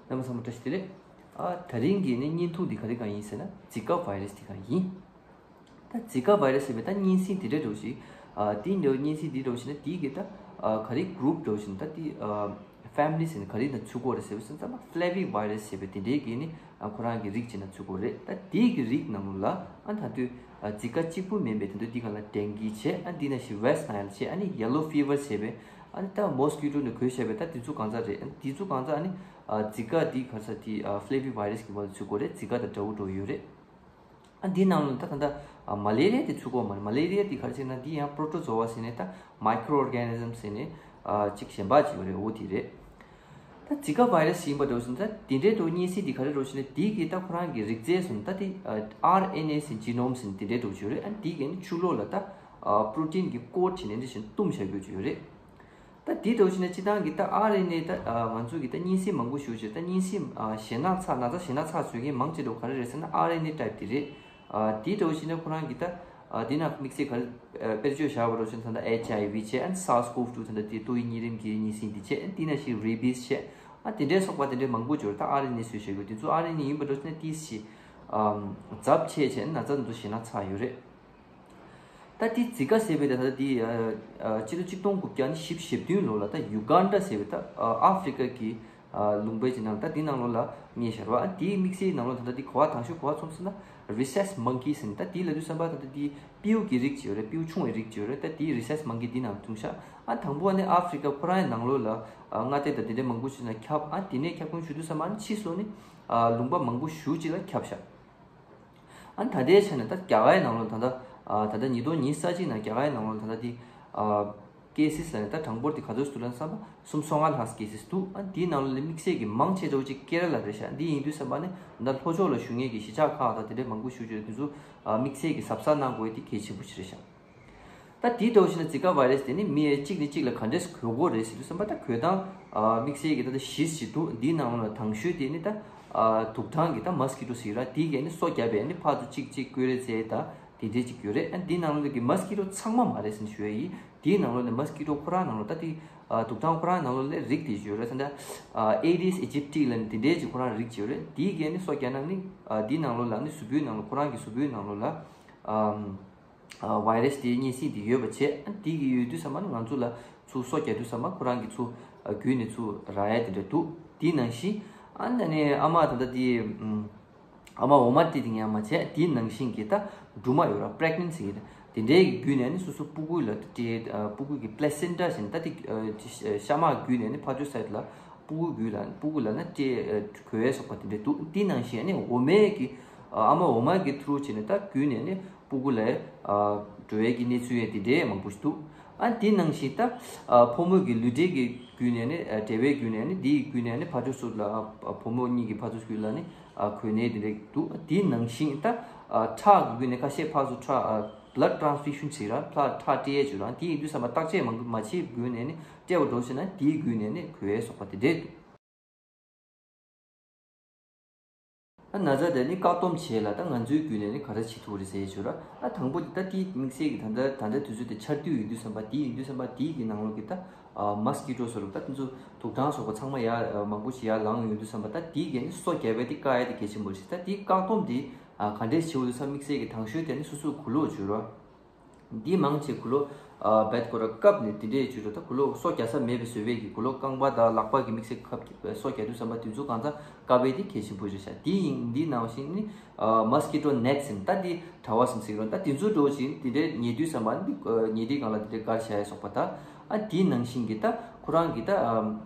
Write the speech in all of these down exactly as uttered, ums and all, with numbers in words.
རྣམ་པ་ཚང་མ་བཀྲ་ཤིས་བདེ་ལེགས། ཨ། ད་རིང་གི་ནི་བརྙན་ཐུང་འདི་ག་རེ་གང་ཡིན་ཟེར་ན། ཛི་ཀ་བྷའི་རེ་སི་དེ་གང་ཡིན། ད་ཛི་ཀ་བྷའི་རེ་སི་ཟེར་བའི་ད་གཉན་སྲིན་འདི་འདྲ་འདྲ་བོ་ཞིག་ཨ། དེ་འདྲ་བོ་གཉན་སྲིན་འདི་འདྲ་བོ་ཞིག་ན་དེའི་གི་ད་ཨ། ག་རེ་གུ་རུབ་འདྲ་བོ་ཞིག་ན་ད་དེ་ཨ། ཕེ་མི་ལི་ཟེར་ན་ག་རེ་ནང་ཚུད་ཀྱི་ཡོད་རེད་ཟེར་བ་སོང་ཙང་ཕ་ལེ་བི་བྷའི་རེ་སི་ཟེར་བའི་དེ་འདྲའི་གི་ནི་ཨ། ཁོ་རང་གི་རིགས་ཅིག་ནང་ཚུད་ཀྱི་ཡོད་རེད། ད་དེའི་གི་རིགས་ནང་ལོགས་ལ་ཨ། ད་དུས་ཨ། ཛི་ཀ་གཅིག་པུ་མིན་པའི་དེ་འདྲ་འདི་གང་ལ་ཌེང་གི་བྱས། ཨ། འདི་ནང་བཞིན་ཝེསྟ་ནཱིལ་བྱས། ཨ་ནི་ཡེ་ལོ་ཕི་བར་བྱས་པའི། ཨ་ནི་ད་མོ་སི་ཀི་ཊོ་ནས་འགོས་བྱས་པའི་ད་དེ་ཚོ་གང་ཙམ་རེད། ཨ་ནི་དེ་ཚོ་གང་ཙམ་ཨ་ནི་ཨ། ཛི་ཀ་འདི་ག་རེ་ཟེར་དེ་ཨ། ཕེ་ལེ་བི་བྷའི་རེ་སི་གི་བར་ལ་ཚུད་ཀྱི་ཡོད་རེད། ཛི་ཀ་དང་འདྲ་བོ་འདྲ་བོ་ཡོད་རེད། ཨ། འདི་ནང་ལ་ད་ད་ལྟ་ཨ། མ་ལེ་རི་ཡ་དེ་ཚུད་ཀྱི་ཡོད་མ་རེད། མ་ལེ་རི་ཡ་དེ་ག་རེ་ཟེར་ན་འདི་ཡང་པྲོ་ཊོ་ཛོ་ཝ་ཟེར་ནས་ད་མའི་ཀྲོ་ཨོར་ག་ནི་ཛམ་ཟེར་ནས་ཨ། གཅིག་གཞན་པ་གཅིག་ཡོད་རེད། འོ་དེ་རེད། ད་ཛི་ཀ་བྷའི་རེ་སི་ཡིན་པ་འདྲ་བོ་ཟེར་ན་ད་དེ་འདྲའི་འདྲ་བོ་གཉན་སྲིན་དེ་ག་རེ་འདྲ་བོ་ཟེར་ན་དེ་གི་ད་ཁོ་རང་གི་རིགས་རྫས་སུ་ད་དེ་ཨ། ཨར་ཨེན་ཨེ་ཟེར་ཇི་ནོམ་ཟེར་དེ་འདྲའི་འདྲ་བོ་ཅིག་ཡོད་རེད། ཨ་ནི་དེ་གི་ནི་ཕྱི་ལོགས་ལ་ད་ཨ། པྲོ་ཊིན་གི་ཀོཌ་བྱས་ནས་འདི་བཞིན་བཏུམས་བཞག་རྒྱུ་ཅིག་ཡོད་རེད། ད་དེ་འདྲ་བོ་ཞིག་ན་སྤྱིར་བཏང་གི་ད་ཨར་ཨེན་ཨེ་ད་ཨ། ང་ཚོ་གི་ད་གཉན་སྲིན་མང་པོ་ཞིག་ཅིག་ད་གཉན་སྲིན་ཨ། ཞེད་སྣང་ཚ་ན་ཚ་ཞེད་སྣང་ཚ་བཟོ་མཁན་མང་ཆེ་འདྲ་བོ་ག་རེ་རེད་ཟེར་ན་ཨར་ཨེན་ཨེ་ཊའིབ་དེ་རེད། ཨ། དེ་འདྲ་བོ་ཞིག་ན་ཁོ་རང་གི་ད་ཨ། དེ་ན་དམིགས་བསལ་ག་རེ་ཨ། དཔེར་བརྗོད་བཞག་པ་འདྲ་བོ་ཞིག་ན་ད་ལྟ་ཨེཆ་ཨའི་ཝི་བྱས། ཨ་ནི་སཱར་སི་ཀོབ་ཊུ་ད་ལྟ་དེ་ཏོག་དབྱིབས་གཉན་རིམས་ཀྱི་གཉན་སྲིན་དེ་བྱས། ཨ་ནི་དེ་ན་ཞིག་རེ་བིས་བྱས། ཨ། དེ་འདྲའི་སོགས་པ་དེ་འདྲའི་མང་པོ་ཅིག་ཡོད་རེད། ད་ཨར་ཨེན་ཨེ་བཟོས་བཞག་གི་ཡོད། དེ་ཚོ་ཨར་ཨེན་ཨེ་ཡིན་པ་འདྲ་བོ་ཞིག་ན་ཏིས་ཞིག་ཨ། ཛབ་ཆེ་བྱས་ན་ན་ཚ་དེ་ཚོ་ཞེད་སྣང་ཚ་ཡོད་རེད། ད་དེ་ཛི་ཀ་ཟེར་བའི་ད་ལྟ་དེ་ཨ། ཨ། ཕྱི་ལོ་ཆིག་སྟོང་དགུ་བརྒྱ་ནི་བཞི་བཅུ་ཞེ་བདུན་ལོ་ལ་ད་ཡུ་གན་ཌ་ཟེར་བའི་ད་ཨ། ཨ་ཧྥི་རི་ཀ་གི་ཨ། ལུང་པའི་ཅིག་ནང་ད་དེ་ནང་ལོགས་ལ་རྙེད་བཞག་རེད་པ། ཨ། དེའི་དམིགས་བསལ་ནང་ལོགས་ད་ལྟ་དེ་གོ་བ་དང་ཤོས་གོ་བ་ཚོམས་སོང་ན་རི་སེ་སི་མང་ཀི་ཟེར་ནས། ད་དེ་ལབ་དུས་ཙམ་པ་ད་ལྟ་དེ་སྤྲེའུ་གི་རིགས་ཅིག་ཡོད་རེད། སྤྲེའུ་ཆུང་བའི་རིགས་ཅིག་ཡོད་རེད། ད་དེའི་རི་སེ་སི་མང་ཀི་དེ་ནང་བྱུང་ཤག་ཨ། དང་པོ་ཨ་ནི་ཨ་ཧྥི་རི་ཀ་ཁོ་རང་གི་ནང་ལོགས་ལ་ཨ། མངའ་སྡེ་དང་དེ་འདྲའི་མང་པོ་ཞིག་ནང་ཁྱབ། ཨ། དེ་ནས་ཁྱབ་ཁོངས་ཞུ་དུས་ཙམ་པ་ཨ་ནི་ཕྱིས་སུ་ནི་ཨ། ལུང་པ་མང་པོ་ཞེ་ཅིག་ལ་ཁྱབ་ཤག་ཨ། ད་ལྟའི་ཆ་ནས་ད་རྒྱ་གར་ནང་ལོགས་ད་ལྟ་ཨ། ད་ལྟ་ཉིས་སྟོང་ཉི་ཤུ་རྩ་གཅིག་ནང་རྒྱ་གར་ནང་ལོགས་ད་ལྟ་དེ་ཨ། ཀེ་སི་སི་ལ་ནི་ད་གྲངས་འབོར་དེ་ག་ཚོད་ཞིག་འདུག་ལབ་ན་བསམ་པ་སུམ་སོ་ལྔ་ལྷག་ཀེ་སི་སི་འདུག་ཨ། དེའི་ནང་ལོགས་ལ་དམིགས་བསལ་གྱི་མང་ཆེ་འདྲ་བོ་ཅིག་ཀེ་ར་ལ་རེད་ཤག་འདི་ཡིན་དུས་ཙམ་པ་ནི་ད་ལྷོ་ཕྱོགས་ལ་བཞུགས་མཁན་གྱི་གཞིས་ཆགས་ཁག་དང་དེ་འདྲའི་མང་པོ་ཞེ་ཅིག་དེ་ཚོ་ཨ། དམིགས་བསལ་གྱི་གཟབ་གཟབ་གནང་དགོས་དེ་གལ་ཆེན་པོ་ཞིག་རེད་ཤག་ད་དེའི་འདྲ་བོ་ཞིག་ན་ཛི་ཀ་བྷའི་རེ་སི་དེ་ནི་མི་གཅིག་ནས་གཅིག་ལ་ག་འདྲས་འགོས་ཀྱི་ཡོད་རེད་ཟེར་དུས་ཙམ་པ་ད་འགོས་སྟངས་ཨ། དམིགས་བསལ་གྱི་ད་ལྟ་བཞི་ཞིག་འདུག་འདིའི་ནང་ལོགས་ལ་དང་ཤོས་དེ་ནི་ད་ཨ། དུག་སྦྲང་གི་ད་མོ་སི་ཀི་ཊོ་ཟེར་ར། དེ་གས་ནི་སོ་བརྒྱབ་པས་ནི་ཕར་ཚུར་གཅིག་གཅིག་བསྐོལ་རེས་བྱས་ད་དེ་འདྲས་ཅིག་ཡོད་རེད། ཨ། འདིའི་ནང་ལོགས་ཀྱི་མོ་སི་ཀི་ཊོ་ཚང་མ་མ་རེད་ཟེར་ནས་ཞུ་ཡ་ཡིན། དེའི་ནང་ལོགས་ནས་མོ་སི་ཀི་ཊོ་ཁོ་རང་ནང་ལོགས་ད་དེ་ཨ། དུག་སྦྲང་ཁོ་རང་ནང་ལོགས་ལས་རིགས་དེ་ཡོད་རེད། ད་ལྟ་ཨ། ཨེ་ཌིས་ཨི་ཇིབ་ཊི་ལབ་ནས་དེ་འདྲས་ཅིག་ཁོ་རང་རིགས་ཅིག་ཡོད་རེད། དེ་གས་ནི་སོ་བརྒྱབ་ན་ནི་ཨ། དེའི་ནང་ལོགས་ལ་ནི་གཟུགས་པོའི་ནང་ལོགས་ཁོ་རང་གི་གཟུགས་པོའི་ནང་ལོགས་ལ་ཨ། ཨ། བྷའི་རེ་སི་དེའི་གཉན་སྲིན་དེ་ཡོད་པ་བྱས། ཨ། དེ་གི་ཡོད་དུས་ཙམ་པ་ནི་ང་ཚོ་ལ་ཚུར་སོ་བརྒྱབ་དུས་ཙམ་པ་ཁོ་རང་གི་ཚུར་ཨ། རྒྱུད་ནས་ཚུར་རག་ཡ་དེ་འདྲ་འདུག་དེའི་ནང་བཞིན་ཨ་ནི་ཨ་མ་ད་ལྟ་དེ་ཨམ། ཨ་མ་འོ་མ་སྤྲད་དེ་ཉལ་མ་བྱས། དེའི་ནང་བཞིན་གྱི་ད་སྦྲུམ་མ་ཡོད་ར། པི་རེག་ནེན་སི་ཟེར་གྱི་དེ་འདྲའི་གི་བརྒྱུད་ནས་ནི་སོ་སོ་སྤུ་གུ་ལ་སྤྲད། ཨ། སྤུ་གུ་གི་པི་ལེ་སེན་ཊ་ཟེར་ནས་ད་དེ་ཨ། གཤམ་མ་བརྒྱུད་ནས་ནི་ཕར་ཕྱོགས་སའིཌ་ལ་སྤུ་གུ་བརྒྱུད་ལ་སྤུ་གུ་ལ་ནི་སྤྲད། ཨ། འགོས་ཡས་སོགས་པ་དེ་འདྲ་འདུག་དེའི་ནང་བཞིན་ནི་འོ་མའི་གི་ཨ། ཨ་མ་འོ་མ་གི་ཐུ་རུ་བྱས་ནས་ད་བརྒྱུད་ནས་ནི་སྤུ་གུ་ལ་ཨ། འགྲོ་ཡས་ཀྱི་གནས་ཚུལ་ཡང་དེ་འདྲའི་མང་པོ་ཞིག་འདུག་ཨ། དེའི་ནང་བཞིན་ད་ཨ། ཕོ་མོ་གི་ལུས་འབྲེལ་གྱི་བརྒྱུད་ནས་ནི་ཨ། འབྲེལ་བའི་བརྒྱུད་ནས་ནི་དེའི་བརྒྱུད་ནས་ནི་ཕར་ཕྱོགས་སུ་ལ་ཨ། ཕོ་མོ་གཉིས་ཀྱི་ཕར་ཕྱོགས་སུ་ལ་ནི་ཨ། འགོས་ནས་དེ་འདྲ་འདུག་དེའི་ནང་བཞིན་ད་ཨ། ཁྲག་གི་བརྒྱུད་ནས་ཁ་ཤས་ཕར་ཚུར་ཁྲག་ཨ། བྷི་ལཌ་ཊི་རན་སི་ཕུ་ཤན་ཟེར་ར། ཁྲག་ཁྲག་སྤྲད་ཡས་བྱེད་ར། དེ་ཡིན་དུས་ཙམ་པ་བརྟག་དཔྱད་མ་མ་བྱས་བརྒྱུད་ནས་ནི་སྤྲད་པ་འདྲ་བྱས་ན་དེའི་བརྒྱུད་ནས་ནི་འགོས་ཡས་སོགས་པ་དེ་འདྲས་འདུག་ཨ། ན་ཚ་དེ་ནི་བཀག་སྡོམ་བྱེད་ལ་ད་ང་ཚོའི་བརྒྱུད་ནས་ནི་ག་རེ་བྱེད་ཐུབ་རེད་ཟེར་ཡས་བྱེད་ར། ཨ། དང་པོ་དེ་ད་དེའི་དམིགས་བསལ་གྱི་ད་ལྟ་ད་ལྟ་དུས་ཚོད་དེ་ཆར་དུས་ཡིན་དུས་ཙམ་པ་དེ་ཡིན་དུས་ཙམ་པ་དེའི་གི་ནང་ལོགས་ཀྱི་ད་ཨ། མོ་སི་ཀི་ཊོ་སོགས་ལ་ད་དེ་ཚོ་དུག་སྦྲང་སོགས་པ་ཚང་མ་ཡར་ཨ། མང་པོ་ཞིག་ཡར་ལངས་ཡོང་དུས་ཙམ་པ་ད་དེའི་གི་ནི་སོ་བརྒྱབ་པའི་དེ་བཀག་ཡས་དེ་གལ་ཆེན་པོ་རེད་ཟེར། ད་དེའི་བཀག་སྡོམ་དེ་ཨ། ག་འདྲས་བྱེད་དགོས་འདུག་ཟེར་དམིགས་བསལ་གྱི་དང་ཤོས་དེ་ནི་སོ་སོའི་གོས་ལོག་བྱེད་ར། འདི་མང་ཆེ་གོས་ལོག་ཨ། བེད་ཁོ་ར་བཀབ་ནས་དེ་འདྲས་བྱེད་ར། ད་གོས་ལོག་སོ་རྒྱག་ས་མེད་པའི་བཟོ་བའི་གི་གོས་ལོག་རྐང་པ་དང་ལག་པ་གི་དམིགས་བསལ་ཁབ་ཀྱི་སོ་རྒྱག་དུས་ཙམ་པ་དེ་ཚོ་གང་ཚ་བཀབ་པའི་དེ་གལ་ཆེན་པོ་རེད་ཤག་དེ་ཡིན་འདི་ནང་བཞིན་ནི་ཨ། མོ་སི་ཀི་ཊོ་ནེཊ་ཟེར་ད་འདི་དྲ་བ་ཟེར་ཟེར་ར། ད་དེ་ཚོ་འདྲ་བོ་ཞིག་དེ་འདྲས་ཉལ་དུས་ཙམ་པ་འདི་ཨ། ཉལ་དུས་སྒང་ལ་དེ་འདྲས་བཀལ་བཞག་ཡས་སོགས་པ་ད་ཨ། དེའི་ནང་བཞིན་གྱི་ད་ཁོ་རང་གི་ད་ཨ།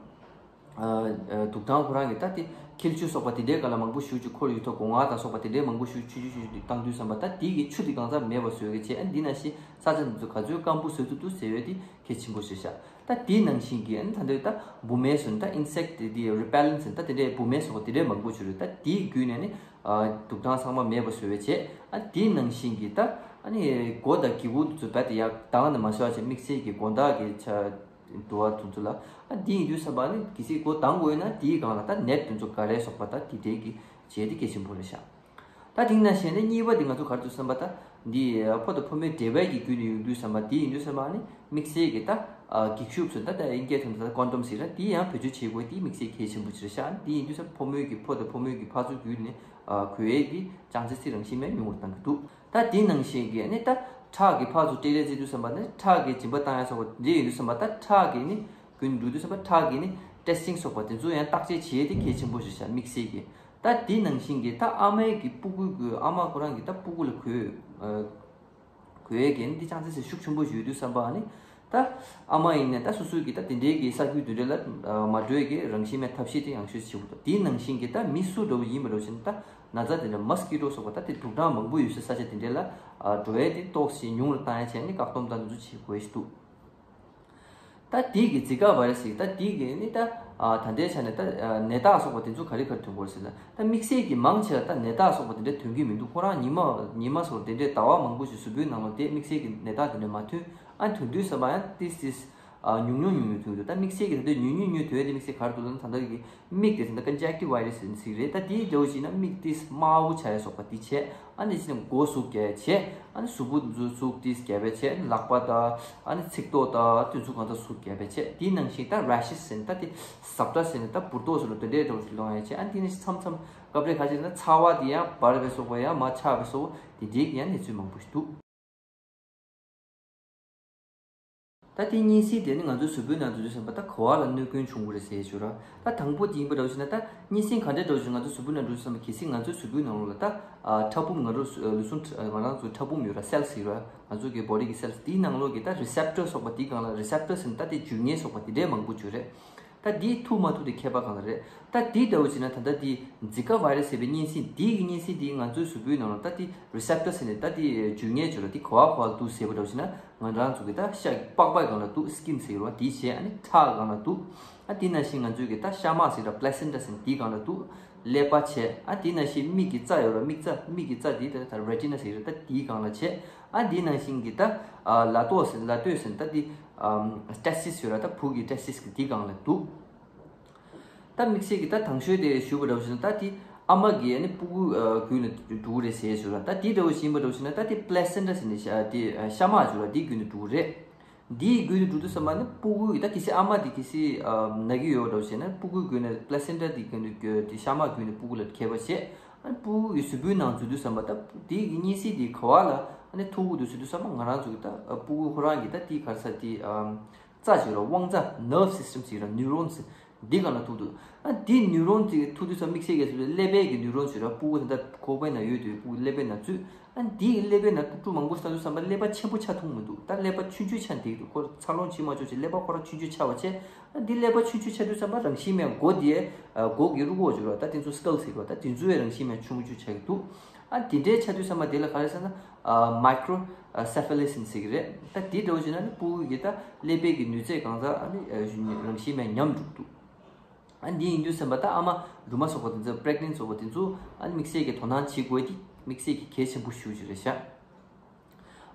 ཨ། ཨ། དུག་ཐང་ཁོ་རང་གི་ད་དེ་འཁྱིལ་ཆུ་སོགས་པ་དེ་འདྲའི་སྒང་ལ་མང་པོ་ཞེ་ཅིག་འཁོར་ཡོད་ཐོག་སྒོ་ང་དང་སོགས་པ་དེ་འདྲའི་མང་པོ་ཞེ་ཅིག་ཆུ་ཆུ་ཆུ་ཆུ་བཏང་དུས་ཙམ་པ་ད་དེ་གི་ཆུ་དེ་གང་ཚང་མེད་པ་བཟོ་གི་བྱས། ཨ། འདི་ནང་བཞིན་ས་ཆ་འདི་ཚོ་ག་ཚོད་སྐམ་པོ་བཟོ་ཐུབ་འདུག་ཟེར་ཡོད་དེ་གལ་ཆེན་པོ་ཞིག་ཤག་ད་དེའི་ནང་བཞིན་གྱི་ཨ་ནི་ད་འདི་ད་འབུ་མེ་སོགས་ད་ཨིན་སེག་ཊི་དེ་རི་པེ་ལེན་ཊི་ཟེར་ད་དེ་འདྲའི་འབུ་མེ་སོགས་པ་དེ་འདྲའི་མང་པོ་ཞིག་རེད། ད་དེའི་བརྒྱུད་ནས་ནི་ཨ། དུག་ཐང་ཚང་མ་མེད་པ་བཟོ་བའི་བྱས། ཨ། དེའི་ནང་བཞིན་གྱི་ད་ཨ་ནི་སྒོ་དང་སྒེའུ་ཁུང་དེ་ཚོ་རྦད་དེ་ཡར་བཏང་ནས་མ་བཟོ་བ་བྱས་དམིགས་བསལ་གྱི་དགོང་དག་གི་ཆ། དུ་བ་དེ་ཚོ་ལ། ཨ། འདི་ཡིན་དུས་ཙམ་པ་ནི་གལ་སྲིད་སྒོ་གདང་དགོས་ན་དེའི་སྒང་ལ་ད་ནེཊ་དེ་ཚོ་ག་རེ་སོགས་པ་ད་དེ་འདྲའི་གི་བྱས་ཏེ་གལ་ཆེན་པོ་རེད་ཤག་ད་ ད་དེ་ནང་བཞིན་ནི་གཉིས་པ་དེ་ང་ཚོ་ག་རེ་འདུག་བསམ་པ་ད། འདི་ཕོ་དང་ཕོ་མོའི་འབྲེལ་བའི་གི་བརྒྱུད་ནས་ཡོང་དུས་བསམ་པ་དེ་ཡིན་དུས་བསམ་པ་ནི་དམིགས་བསལ་གྱི་ད་ཨ་འགྱིག་ཤུབས་སུ་ད་ད་དབྱིན་སྐད་ཐོག་ནས་ད་ཀོན་ཌོམ་ཟེར་ན་དེ་ཡང་བེད་སྤྱོད་བྱེད་དགོས་དེ་དམིགས་བསལ་གལ་ཆེན་པོ་ཅིག་རེད་ཤག་དེ་ཡིན་དུས་བསམ་ཕོ་མོའི་གི་ཕོ་དང་ཕོ་མོའི་གི་ཕར་ཚུར་བརྒྱུད་ནས་ཨ་གོ་ཡས་ཀྱི་ཅང་ཙེ་སི་རང་བཞིན་མེད་ཉུང་བར་གཏང་གི་འདུག་ད་དེ་ནང་བཞིན་གྱི་ནི་ད་ཁྲག་གི་ཕར་ཚུར་སྤྲད་རེས་བྱེད་དུས་བསམ་པ་ནི་ཁྲག་གི་སྦྱིན་པ་བཏང་ཡ་སོགས་པ་དེ་ཡིན་དུས་བསམ་པ་ད་ཁྲག་གི་ནི་རྒྱུན་འགྲོ་དུས་བསམ་པ་ཁྲག་གི་ནི་ཊེ་སི་ཊིང་སོགས་པ་དེ་ཚོ་ཡང་བརྟག་དཔྱད་བྱེད་ཡས་དེ་གལ་ཆེན་པོ་ཞིག་ཤག་དམིགས་བསལ་གྱི། ད་དེ་ནང་བཞིན་གྱི་ད་ཨ་མའི་གི་སྤུ་གུ་གི་ཨ་མ་ཁོ་རང་གི་ད་སྤུ་གུ་ལ་གོས་ཨ་གོས་ཡས་ཀྱི་ནི་དེ་ཅང་ཙེ་སི་ཤུགས་ཆེན་པོ་ཞིག་ཡོད་དུས་བསམ་པ་ནི་ད་ཨ་མ་ཡིན་ནའི་ད་སོ་སོའི་གི་ད་དེ་འདྲའི་གི་ས་ཁུལ་དེ་འདྲ་ལ་ཨ་མ་འགྲོ་ཡས་ཀྱི་རང་བཞིན་མེད་ཐབས་ཤེས་དེ་ཡང་ཤོས་ཆེ་བོ་འདུག་དེ་ནང་བཞིན་གྱི་ད་མི་སུ་འདྲ་བོ་ཡིན་པ་འདྲ་བོ་ཞིག་ནི་ད་ན་ཚ་དེ་འདྲ་མོ་སི་ཀི་ཊོ་སོགས་པ་ད་དེ་དུག་སྦྲང་མང་པོ་ཡོད་སའི་ས་ཆ་དེ་འདྲ་ལ་ཨ་འགྲོ་ཡས་དེ་ཏོག་ཙམ་ཉུང་རུ་བཏང་ཡས་བྱས་ནི་བཀག་སྡོམ་དང་དེ་ཚོ་བྱེད་དགོས་ཞིག་འདུག་ད་དེ་གི་ཛི་ཀ་བྷ་ར་སི་ད་དེ་གི་ནི་ད་ཨ་ད་ལྟའི་ཆ་ནས་ད་ཨ་ནད་རྟགས་སོགས་པ་དེ་ཚོ་ག་རེ་ག་རེ་ཐོན་གྱི་ཡོད་རེད་ཟེར་ན། ད་དམིགས་བསལ་གྱི་མང་ཆེ་བ་ད་ནད་རྟགས་སོགས་པ་དེ་འདྲ་ཐོན་གྱི་མི་འདུག་ཁོ་རང་ཉི་མ་ཉི་མ་སོགས་དེ་འདྲའི་ཟླ་བ་མང་པོ་ཞིག་གཟུགས་པོའི་ནང་ལ་དེ་དམིགས་བསལ་གྱི་ནད་རྟགས་དེ་འདྲ་མ་ཐོན། ཨ་ཐོན་དུས་བསམ་པ་ཡང་ཏིས་ཏིས་ཨ་ཉུང་ཉུང་ཉུང་ཉུང་ཐོན་གྱི་འདུག་ད་དམིགས་བསལ་གྱི་ད་ལྟའི་ཉུང་ཉུང་ཉུང་ཐོན་ཡས་དེ་དམིགས་བསལ་ག་རེ་འདུག་ལབ་ན་ད་ལྟ་གི་མིག་དེ་ད་ལྟ་ཀོན་ཇེག་ཊིབ་བྷ་ར་སི་ཟེར་རེད། ད་དེའི་འདྲ་བོ་ཞིག་ན་མིག་ཏིས་དམར་པོ་ཆགས་ཡས་སོགས་པ་དེ་བྱས། ཨ་ནི་ཕྱིན་མགོ་ཟུག་རྒྱག་བྱས། ཨ་ནི་གཟུགས་པོ་ཟུག་ཟུག་ཏིས་རྒྱག་པ་བྱས། ལག་པ་དང་ཨ་ནི་ཚིགས་ཐོ་དང་དེ་ཚོ་གང་ཚ་ཟུག་རྒྱག་པ་བྱས། དེའི་ནང་བཞིན་ད་རེ་ཤི་སི་ཟེར་ནས་ད་དེ་ཟབ་སྒྲ་ཟེར་ནས་ད་འབུར་ཏོག་ཟེར་ལ་དེ་འདྲའི་འདྲ་བོ་ཞིག་ལོང་ཡ་བྱས། ཨ་ནི་དེ་ནི་མཚམས་མཚམས་སྐབས་རེ་ཁ་ཤས་ན་ཚ་བ་དེ་ཡང་འབར་བའི་སོགས་པ་ཡང་མར་ཆག་པའི་སོགས་དེ་འདྲའི་གི་ཡང་གནས་ཚུལ་མང་པོ་ཞིག་འདུག་ད་དེ་གཉན་སྲིན་དེ་ནི་ང་ཚོའི་གཟུགས་པོའི་ནང་དུ་འདུས་ཟིན་པ་ད་ག་བ་ལ་གནོད་སྐྱོན་བྱུང་གི་རེད་ཟེར་ཞུ་ར། ད་དང་པོ་དེ་ཡིན་པ་འདྲ་བོ་ཞིག་ན་ད་གཉན་སྲིན་ག་འདྲ་འདྲ་བོ་ཞིག་ང་ཚོའི་གཟུགས་པོའི་ནང་འདུས་ཟིན་པ་གལ་སྲིད་ང་ཚོའི་གཟུགས་པོའི་ནང་ལོགས་ལ་ད་ཨ་ཕྲ་ཕུང་ང་རང་ཚོ་ལུས་ཟུངས་ང་རང་ཚོའི་ཕྲ་ཕུང་ཡོད་ར། སེལ་སི་ཡོད་ར། ང་ཚོ་གི་བོ་ཌི་གི་སེལ་སི་དེའི་ནང་ལོགས་ཀྱི་ད་རི་སེབ་ཊར་སོགས་པ་དེའི་སྒང་ལ་རི་སེབ་ཊར་ཟེར་ན་ད་དེ་འཇུ་ཉེན་སོགས་པ་དེ་འདྲའི་མང་པོ་ཡོད་རེད། ད་དེ་ཐུག་མ་ཐུག་དེ་ཁྱད་པར་གང་ལ་རེད། ད་དེ་འདྲ་བོ་བྱས་ན་ད་ལྟ་དེ་ཛི་ཀ་བྷ་ར་སི་ཟེར་བའི་གཉན་སྲིན་དེ་གི་གཉན་སྲིན་དེ་ང་ཚོའི་གཟུགས་པོའི་ནང་ལ་ད་དེ་རི་སེབ་ཊར་ཟེར་ནས་ད་དེ་འཇུ་ཉེན་བྱོས་ལ་དེ་ག་བ་ག་བ་འདུག་ཟེར་བ་འདྲ་བོ་བྱས་ན་ང་རང་ཚོ་གི་ད་ཤ་པགས་པའི་སྒང་ལ་འདུག་སི་ཀིན་ཟེར་བ་དེ་བྱས། ཨ་ནི་ཁྲག་སྒང་ལ་འདུག་ཨ་དེ་ནང་བཞིན་ང་ཚོའི་གི་ད་ཤ་མག་ཟེར་བ་པི་ལེ་སེན་ཊ་ཟེར་ནས་དེའི་སྒང་ལ་འདུག་ཀླད་པ་བྱས། ཨ་དེ་ནང་བཞིན་མིག་གི་རྩ་ཡོད་ར། མིག་རྩ་མིག་གི་རྩ་དེ་ད་ད་རེ་ཊི་ན་ཟེར་ར། ད་དེའི་སྒང་ལ་བྱས། ཨ་དེ་ནང་བཞིན་གི་ད་ཨ་ལ་ཏོག་ཟེར་ལ་ཏོག་ཟེར་ད་དེ་ཨམ་ཊེ་སི་ཊིས་ཡོད་ར། ད་བུ་གི་ཊེ་སི་ཊིས་གི་དེའི་སྒང་ལ་འདུག་ད་དམིགས་བསལ་གྱི་ད་དང་ཤོས་དེ་ཞུས་པ་འདྲ་བོ་ཞིག་ན་ད་དེ་ཨ་མ་གི་ཨ་ནི་སྤུ་གུ་ཨ་བརྒྱུད་ནས་འགྲོ་གི་རེད་ཟེར་ཞུ་ར། ད་དེ་འདྲ་བོ་ཞིག་ཡིན་པ་འདྲ་བོ་ཞིག་ན་ད་དེ་པི་ལེ་སེན་ཊ་ཟེར་ནས་ཤ་དེ་ཨ་ཤ་མག་ཞུ་ར། དེ་བརྒྱུད་ནས་འགྲོ་གི་རེད། དེ་བརྒྱུད་ནས་འགྲོ་དུས་ཙམ་པ་ནི་སྤུ་གུ་ཡི་ད་གལ་སྲིད་ཨ་མ་དེ་གལ་སྲིད་ཨ་ན་གི་ཡོད་པ་འདྲ་བོ་ཞིག་ན་སྤུ་གུ་བརྒྱུད་ནས་པི་ལེ་སེན་ཊ་དེ་བརྒྱུད་ནས་དེ་ཤ་མག་བརྒྱུད་ནས་སྤུ་གུ་ལ་ཁྱབ་པ་བྱས། ཨ་ནི་སྤུ་གུ་ཡི་གཟུགས་པོའི་ནང་འཛུལ་དུས་ཙམ་པ་ད་དེ་གི་གཉན་སྲིན་དེ་ག་བ་ལ་ཨ་ནི་ཐུག་གི་འདུག་ཟེར་དུས་ཙམ་པ་ང་རང་ཚོ་གི་ད་སྤུ་གུ་ཁོ་རང་གི་ད་དེ་ག་རེ་ཟེར་དེ་ཨམ། རྩ་ཞིག་ལ་དབང་རྩ་ནར་བྷ་སི་སི་ཊམ་ཟེར་ར། ནིའུ་རོན་ཟེར་འདི་སྒང་ལ་ཐུག་འདུག་ཨ་འདི་ནིའུ་རོན་དེ་ཐུག་དུས་ཙམ་དམིགས་བསལ་གྱི་ཟེར་བའི་ཀླད་པའི་གི་ནིའུ་རོན་ཟེར་ར། སྤུ་གུ་དེ་འདྲ་ཁོག་པའི་ནང་ཡོད་དུས་སྤུ་གུ་ཀླད་པའི་ནང་འཛུལ། ཨ་འདི་ཀླད་པའི་ནང་དཀྲུག་དཀྲུག་མང་པོ་བཏང་དུས་ཙམ་པ་ཀླད་པ་ཆེན་པོ་ཆགས་ཐུབ་མི་འདུག་ད་ཀླད་པ་ཆུང་ཆུང་ཆགས་འདུག་ཁོ་འཚར་ལོངས་བྱེད་མ་ཆོག་ཅེས་ཀླད་པ་ཁོ་རང་ཆུང་ཆུང་ཆགས་པ་བྱས། ཨ་འདི་ཀླད་པ་ཆུང་ཆུང་ཆགས་དུས་ཙམ་པ་རང་བཞིན་མེད་མགོ་དེ་ཨ་མགོ་གི་རུས་ཁོག་ཅིག་ར། ད་དེ་ཚོ་སི་ཀལ་ཟེར་གི་ར། ད་དེ་ཚོའི་རང་བཞིན་མེད་ཆུང་ཆུང་ཆགས་ཀྱི་འདུག་ཨ་དེ་འདྲའི་ཆགས་དུས་ཙམ་པ་དེ་ལ་ག་རེ་ཟེར་ན་ཨ་མའི་ཀྲོ་སེ་ཕེ་ལི་སི་ཟེར་གི་རེད། ད་དེ་འདྲ་བོ་བྱས་ན་ནི་སྤུ་གུ་གི་ད་ཀླད་པའི་གི་ནུས་རྩལ་གང་ཟག་ཨ་ནི་ཨ་རང་བཞིན་མེད་ཉམས་འགྲོ་གི་འདུག་ཨ་འདི་ཡིན་དུས་ཙམ་པ་ད་ཨ་མ་སྦྲུམ་མ་སོགས་པ་དེ་ཚོ་པི་རེག་ནེན་ཊི་སོགས་པ་དེ་ཚོ་ཨ་ནི་དམིགས་བསལ་གྱི་དོ་སྣང་བྱེད་དགོས་དེ་དམིགས་བསལ་གྱི་གལ་ཆེན་པོ་ཞེ་པོ་ཅིག་རེད་ཤག་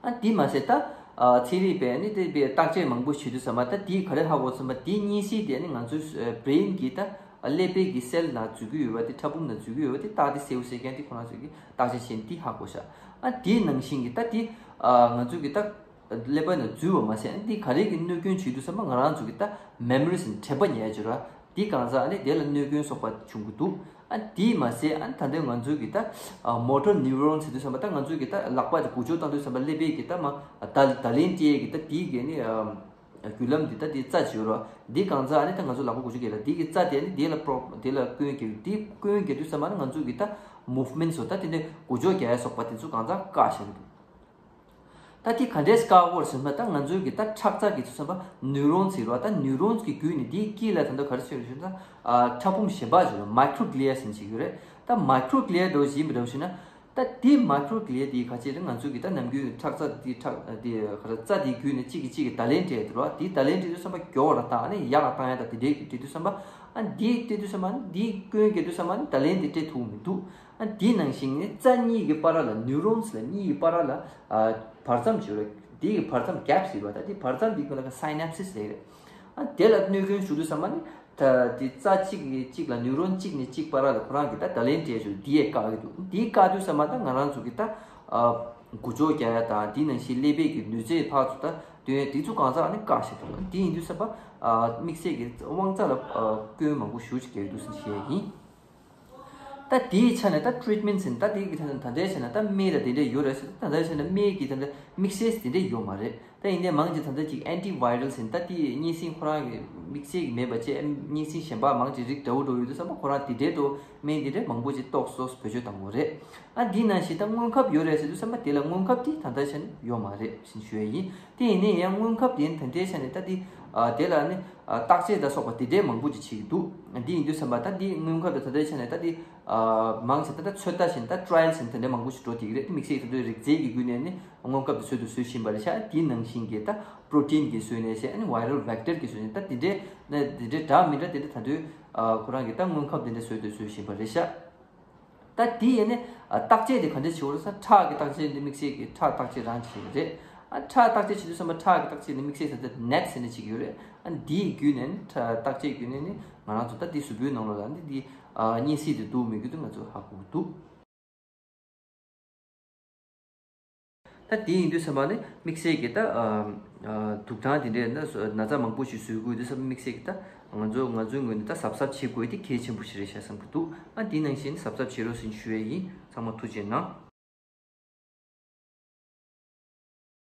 ཨ་དེ་མ་ཟད་ད་ཨ་ཚན་རིག་པས་ནི་དེ་བའི་བརྟག་དཔྱད་མང་པོ་བྱེད་དུས་ཙམ་པ་ད་དེ་ག་རེ་ཧ་གོ་ཙམ་པ་དེ་གཉན་སྲིན་དེ་ནི་ང་ཚོའི་བྷི་རེན་གྱི་ད་ཀླད་པའི་གི་སེལ་ནང་འཛུལ་གྱི་ཡོད་པ་དེ་ཕྲ་ཕུང་ནང་འཛུལ་གྱི་ཡོད་པ་དེ་ད་དེ་གསལ་པོ་གསལ་རྐྱང་དེ་ཁོ་རང་ཚོས་ཀྱི་བརྟག་དཔྱད་བྱས་ནས་དེ་ཧ་གོ་ཤག་ཨ་དེ་ནང་བཞིན་གྱི་ད་དེ་ཨ་ང་ཚོའི་གི་ད་ཀླད་པ་ནང་འཛུལ་བ་མ་ཟད་ཨ་དེ་ག་རེ་གི་གནོད་སྐྱོན་བྱེད་དུས་ཙམ་པ་ང་རང་ཚོ་གི་ད་མེ་མོ་རི་ཟེར་དྲན་པ་ཉར་ཡ་ཅིག་ར། དེ་གང་ཟག་ཨ་ནི་དེ་ལ་གནོད་སྐྱོན་སོགས་པ་བྱུང་གི་འདུག་ཨ་དེས་མ་ཟད་ཨ་ནི་ད་ལྟ་ང་ཚོའི་གི་ད་ཨ་མོ་ཊར་ནིའུ་རོན་ཟེར་དུས་ཙམ་པ་ད་ང་ཚོའི་གི་ད་ལག་པ་དེ་འགུལ་སྐྱོད་བཏང་དུས་ཙམ་པ་ཀླད་པའི་གི་ད་མ་བརྡ་བརྡ་ལན་སྤྲད་ཡས་གི་ད་དེའི་གི་ནི་ཨ་བརྒྱུད་ལམ་འདི་ད་དེའི་རྩ་ཅིག་ཡོད་ར། འདི་གང་ཟག་ཨ་ནི་ད་ང་ཚོ་ལག་པ་འགུལ་སྐྱོད་ཀྱི་ལ་འདི་གི་རྩ་དེ་ཨ་ནི་དེ་ལ་པྲོ་དེ་ལ་སྐྱོན་རྒྱག་དེ་སྐྱོན་རྒྱག་དུས་ཙམ་པ་ཨ་ནི་ང་ཚོའི་གི་ད་མུབ་མེན་ཊི་སོགས་ད་དེ་འདྲའི་འགུལ་སྐྱོད་རྒྱག་ཡས་སོགས་པ་དེ་ཚོ་གང་ཟག་བཀག་བཞག་གི་འདུག་ད་དེ་ག་འདྲས་བཀག་དགོས་རེད་ཟེར་ན་ད་ང་ཚོའི་གི་ད་ཁྲག་རྩ་གི་ཚུལ་བསམ་པ་ནུའུ་རོན་ཟེར་བ་ད་ནུའུ་རོན་གི་བརྒྱུད་ནས་དེའི་དཀྱིལ་ལ་ད་ལྟ་ག་རེ་ཟེར་ཞུ་ན་ཨ་ཕྲ་ཕུང་གཞན་པ་ཞིག་ལ་མའི་ཀྲོ་གྷི་ལི་ཡ་ཟེར་ནས་ཅིག་ཡོད་རེད། ད་མའི་ཀྲོ་གྷི་ལི་ཡ་འདྲ་བོ་ཞིག་ཡིན་པ་འདྲ་བོ་ཞུ་ན་ད་དེ་མའི་ཀྲོ་གྷི་ལི་ཡ་དེ་ག་ཅི་རེད། ང་ཚོའི་གི་ད་ནམ་རྒྱུན་ཁྲག་རྩ་དེ་ཁྲག་དེ་ག་རེ་རྩ་དེའི་བརྒྱུད་ནས་གཅིག་གིས་གཅིག་གི་བརྡ་ལན་སྤྲད་དེ་རེད་བ། དེའི་བརྡ་ལན་སྤྲད་དུས་བསམ་པ་མགྱོགས་ར་བཏང་ཨ་ནི་ཡག་ར་བཏང་ཡ་ད་དེ་འདྲའི་གི་སྤྲད་དུས་བསམ་པ་ཨ་འདི་སྤྲད་དུས་བསམ་པ་ཨ་ནི་འདི་སྐྱོན་རྒྱག་དུས་བསམ་པ་ཨ་ནི་བརྡ་ལན་དེ་སྤྲད་ཐུབ་མི་འདུག་ཨ་དེ་ནང་བཞིན་ནི་རྩ་གཉིས་ཀྱི་བར་ལ་ནིའུ་རོན་ལ་གཉིས་ཀྱི་བར་ལ་ཨ་བར་མཚམས་ཅིག་ཡོད་རེད། དེ་གི་བར་མཚམས་གེབ་ཟེར་བ་ད་དེ་བར་མཚམས་དེ་ཀུན་ལ་སའི་ནེབ་སིས་ཟེར་རེད། ཨ་དེ་ལ་གནོད་སྐྱོན་ཞུགས་དུས་ཙམ་པ་ནི་ ད་དེ་རྩ་གཅིག་ནས་གཅིག་ལ་ནིའུ་རོན་གཅིག་ནས་གཅིག་བར་ལ་ཁོ་རང་གི་ད་བརྡ་ལན་སྤྲད་བྱུང་དེ་ཡས་བཀག་གི་འདུག་དེ་བཀག་དུས་ཙམ་པ་ད་ང་རང་ཚོ་གི་ད་ཨ་འགུལ་སྐྱོད་རྒྱག་ཡ་དང་དེ་ནང་བཞིན་ཀླད་པའི་གི་ནུས་རྩལ་ཕར་ཚུར་ད་འདོན་ཡ་དེ་ཚོ་གང་ཟག་ནི་བཀག་བཞག་འདུག་དེ་ཡིན་དུས་ཙམ་པ་ཨ་དམིགས་བསལ་གི་དབང་རྩ་ལ་ཨ་སྐྱོན་མང་པོ་ཞེ་པོ་ཅིག་རྒྱག་གི་འདུག་ཟེར་བཤད་ཡ་ཡིན། ད་དེའི་ཆ་ནས་ད་ཊི་རིཊ་མེན་ཊི་ཟེར་ད་དེ་གི་ད་ད་ལྟའི་ཆ་ནས་ད་སྨན་ལ་དེ་འདྲས་ཡོད་རེད་ཟེར། ད་ལྟའི་ཆ་ནས་སྨན་གི་ད་ལྟ་དམིགས་བསལ་དེ་འདྲས་ཡོད་མ་རེད། ད་ཡིན་ནའི་མང་ཆེ་ད་ལྟ་ཅིག་ཨན་ཊི་ཝའི་རལ་ཟེར་ད་དེ་གཉན་སྲིན་ཁོ་རང་གི་དམིགས་བསལ་གི་མེད་པ་བྱས་གཉན་སྲིན་གཞན་པ་མང་ཆེ་རིགས་འདྲ་བོ་འདྲ་བོ་ཡོད་དུས་ཙམ་པ་ཁོ་རང་དེ་འདྲས་དུ་སྨན་དེ་འདྲས་མང་པོ་ཅིག་ཏོག་ཙམ་བེད་སྤྱོད་བཏང་གི་རེད། ཨ་དེ་ནང་བཞིན་ད་སྔོན་ཁབ་ཡོད་རེད་ཟེར་དུས་ཙམ་པ་དེ་ལ་སྔོན་ཁབ་དེ་ད་ལྟའི་ཆ་ནས་ཡོད་མ་རེད་ཟེར་ཞུ་ཡ་ཡིན། དེ་ཡིན་ནའི་ཡང་སྔོན་ཁབ་དེ་ད་ལྟའི་ཆ་ནས་ད་དེ་ཨ་དེ་ལ་ནི་ཨ་བརྟག་དཔྱད་ལ་སོགས་པ་དེ་འདྲའི་མང་པོ་ཅིག་བྱེད་ཀྱི་འདུག་འདི་ཡིན་དུས་ཙམ་པ་ད་འདི་སྔོན་ཁབ་དང་ད་ལྟའི་ཆ་ནས་ད་འདི་ཨ་མང་ཆེ་ད་ལྟ་ཚོད་ལྟ་བྱས་ནས་ད་ཊ་རའི་ཡལ་བྱས་ནས་ད་འདྲའི་མང་པོ་ཞིག་འགྲོ་བསྡད་ཀྱི་རེད། དམིགས་བསལ་ད་ལྟ་རིགས་རྫས་ཀྱི་བརྒྱུད་ནས་ནི་སྔོན་ཁབ་དེ་བཟོ་དང་བཟོ་བཞིན་པ་རེད་ཤག་དེའི་ནང་བཞིན་གྱི་ད་པྲོ་ཊིན་གྱི་བཟོས་ནས་བྱས་ཨ་ནི་ཝའི་རལ་ཝེག་ཊར་གྱི་བཟོས་ནས་ད་དེ་འདྲའི་ན་དེ་འདྲའི་འདྲ་མི་འདྲ་དེ་འདྲ་ད་ལྟ་ཨ་ཁོ་རང་གི་ད་སྔོན་ཁབ་དེ་འདྲ་བཟོ་དང་བཟོ་བཞིན་པ་རེད་ཤག་ད་དེ་ཡིན་ནི་ཨ་བརྟག་དཔྱད་དེ་ག་འདྲ་བྱེད་དགོས་རེད་ཟེར་ན། ཁྲག་གི་བརྟག་དཔྱད་འདི་དམིགས་བསལ་གྱི་ཁྲག་བརྟག་དཔྱད་རང་བྱེད་ཀྱི་རེད། ཨ་ཁྲག་བརྟག་དཔྱད་བྱེད་དུས་ཙམ་པ་ཁྲག་གི་བརྟག་དཔྱད་འདི་དམིགས་བསལ་ཟེར་ཏེ་ནེཊ་ཟེར་ནས་བྱེད་ཀྱི་ཡོད་རེད། ཨ་འདིའི་བརྒྱུད་ནས་ནི་ཁྲག་བརྟག་དཔྱད་བརྒྱུད་ནས་ནི་ང་རང་ཚོ་ད་འདི་གཟུགས་པོའི་ནང་ལོགས་ལ་ནི་འདི་ཨ་གཉན་སྲིན་དེ་འདུག་མི་འདུག་དེ་ང་ཚོ་ཧ་གོ་གི་འདུག་ད་དེ་ཡིན་དུས་ཙམ་པ་ནི་དམིགས་བསལ་གྱི་ད་ཨ་ཨ་དུག་སྦྲང་དེ་འདྲའི་ན་ན་ཚ་མང་པོ་ཞིག་བཟོ་དགོས་དུས་ཙམ་པ་དམིགས་བསལ་གྱི་ད་ང་ཚོ་ང་ཚོའི་ངོས་ནས་ད་གཟབ་གཟབ་བྱེད་དགོས་དེ་གལ་ཆེན་པོ་ཞིག་རེད་ཤག་བསམ་གྱི་འདུག་ཨ་དེ་ནང་བཞིན་གཟབ་གཟབ་བྱེད་རོགས་ཟེར་ཞུ་ཡས་ཡིན། ཚང་མ་ཐུགས་རྗེ་གནང་།